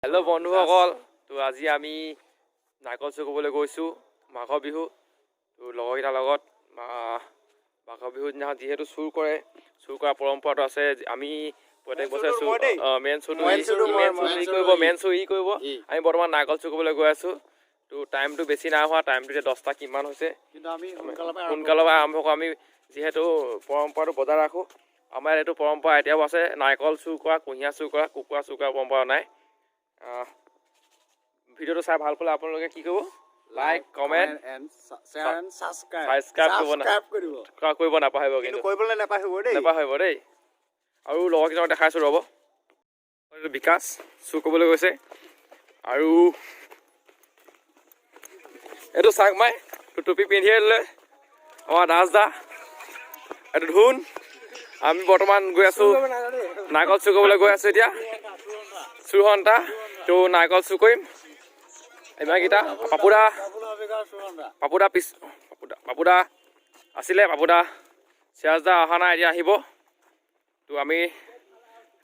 Hello' বন্ধুসকল, তো আজি আমি নাৰিকল চুৰ কৰিবলৈ গৈছোঁ। মাঘৰ বিহু, তো লগৰকেইটাৰ লগত মাঘৰ বিহুৰ দিনাখন যিহেতু চুৰ কৰে, চুৰ কৰা পৰম্পৰাটো আছে। আমি প্ৰত্যেক বছৰে চুৰ, মেইন চুৰটো মেইন চুৰটো মই, মেইন চুৰটো ই কৰিব, মেইন চুৰ ই কৰিব। ই। আমি বৰ্তমান নাৰিকল চুৰ কৰিবলৈ গৈ আছোঁ। তো টাইমটো বেছি নাই হোৱা, টাইমটো এতিয়া 10টা কিমান হৈছে। কিন্তু আমি সোনকালৰ পৰা আৰম্ভ সোনকালৰ পৰা আৰম্ভ কৰোঁ। আমি যিহেতু পৰম্পৰাটো বজাই ৰাখোঁ। আমাৰ ইয়াত এইটো পৰম্পৰা এতিয়াও আছে, নাৰিকল চুৰ কৰা, কুঁহিয়াৰ চুৰ কৰা, কুকুৰা চুৰ কৰা পৰম্পৰা নাই। ভিডিঅ'টো চাই ভাল পালে আপোনালোকে কি কৰিব? Like, comment and share and subscribe. Subscribe কৰিব না। ছাবস্ক্ৰাইব কৰিব। কৰিব নাপাহৰিব। কিন্তু কিন্তু কৰিবলৈ নাপাহৰিব দেই। নাপাহৰিব দেই। আৰু লগৰকেইজনক দেখাইছোঁ, ৰ'ব। এইটো বিকাশ চুৰ কৰিবলৈ গৈছে আৰু এইটো চাকমাই টুপি পিন্ধিয়ে ল'লে। আমাৰ দাস দা, এইটো ধুন। আমি বৰ্তমান গৈ আছোঁ, নাৰিকল চুৰ কৰিবলৈ গৈ আছোঁ এতিয়া। চুৰ সন্তা, তো নাৰিকল চুৰ কৰিম ইমানকেইটা। পাপুদা, পাপুদা পিছ, পাপুদা, পাপুদা আছিলে, পাপুদা, চিৰাজদা অহা নাই, এতিয়া আহিব। তো আমি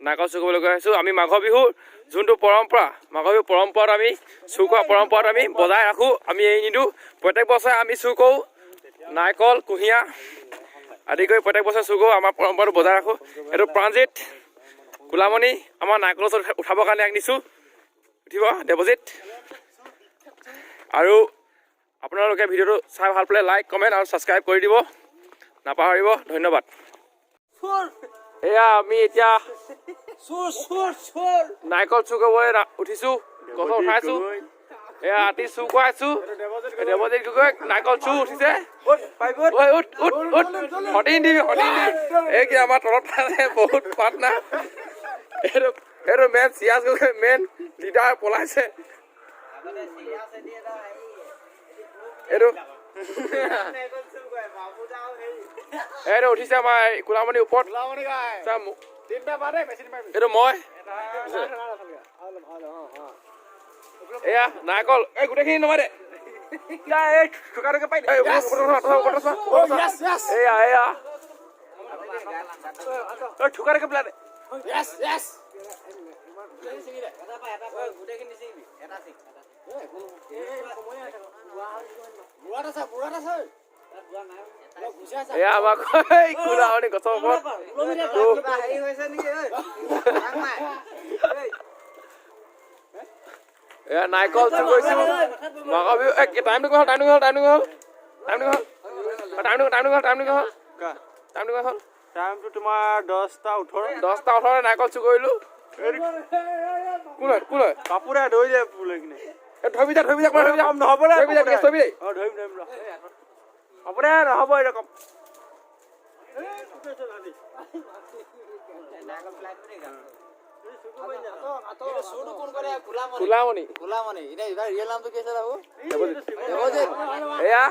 নাৰিকল চুৰ কৰিবলৈ গৈ আছোঁ। আমি মাঘৰ বিহুৰ যোনটো পৰম্পৰা, মাঘৰ বিহুৰ পৰম্পৰাটো আমি চুৰ কৰা পৰম্পৰাটো আমি বজাই ৰাখোঁ, আমি এৰি নিদিওঁ। প্ৰত্যেক বছৰে আমি চুৰ কৰোঁ, নাৰিকল, কুঁহিয়াৰ আদি কৰি প্ৰত্যেক বছৰে চুৰ কৰোঁ, আমাৰ পৰম্পৰাটো বজাই ৰাখোঁ। এইটো প্ৰাণজিত, কুলামণি, আমাৰ নাৰিকলৰ ওচৰত উঠাবৰ কাৰণে ইয়াক নিছোঁ, উঠিব দেৱজিত। আৰু আপোনালোকে ভিডিঅ'টো চাই ভাল পালে লাইক, কমেণ্ট আৰু ছাবস্ক্ৰাইব কৰি দিব নাপাহৰিব। ধন্যবাদ। এয়া আমি এতিয়া নাৰিকল চুৰ কৰিবলৈ উঠিছোঁ, গছত উঠাইছোঁ। এয়া ৰাতি চুৰ কৰাইছোঁ। দেৱজিত গগৈক নাৰিকল চুৰ উঠিছে। ঐ, উঠ উঠ উঠ, সটিং দিবি, সটিং দিবি। এই কি আমাৰ তলত পালে বহুত পাত না। এইটো main Siraj Gogoi, main leader পলাইছে। এইটো উঠিছে আমাৰ কুলামণিৰ ওপৰত। চা তিনিটা বাদে বেছি নাপাবি। এইটো মই। এয়া নাৰিকল, এই গোটেইখিনি নমাই দে। এই ওপৰত, ওপৰত, ওপৰত, ওপৰত, ওপৰত, ওপৰত। য়েছ য়েছ। এয়া এয়া। ঠুকা পেলাই দে। য়েছ য়েছ। বুঢ়াত আছে, বুঢ়াত আছে। এয়া আমাৰ এই কুলামণি গছৰ ওপৰত। তো এয়া নাৰিকল চুৰ কৰিছোঁ মাঘৰ বিহু। এই টাইমটো কিমান হ'ল? টাইমটো কিমান হ'ল? টাইমটো কিমান হ'ল? টাইমটো কিমান হ'ল? টাইমটো কিমান হ'ল? টাইমটো কিমান হ'ল? টাইমটো কিমান হ'ল? টাইমটো তোমাৰ 10টা 18। 10টা 18 নাৰিকল চুৰ কৰিলোঁ। কোন হয়? কোন হয়? কাপোৰে ধৰি যায় বোলে কিনে। এই ধৰিবি যা, ধৰিবি যা, ধৰিবি যা। নহ'ব দে। ধৰিবি যা, ধৰিবি দে। অ, ধৰিম, ধৰিম ৰ। কাপোৰে নহ'ব এৰকম। কুলামণি। কুলামণি, এতিয়া এইবাৰ ৰিয়েল নামটো কি আছে বাবু? দেৱজিত। দেৱজিত। এয়া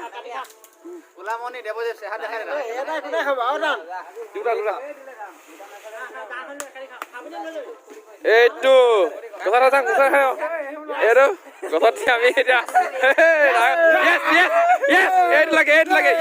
কুলামণি দেৱজিত চেহা দেখাই দে। দুটা দুটা। এইটো গছত আছা, গছত আছা। এইটো গছত উঠি আমি এতিয়া। য়েছ য়েছ য়েছ, এইটো লাগে, এইটো লাগে।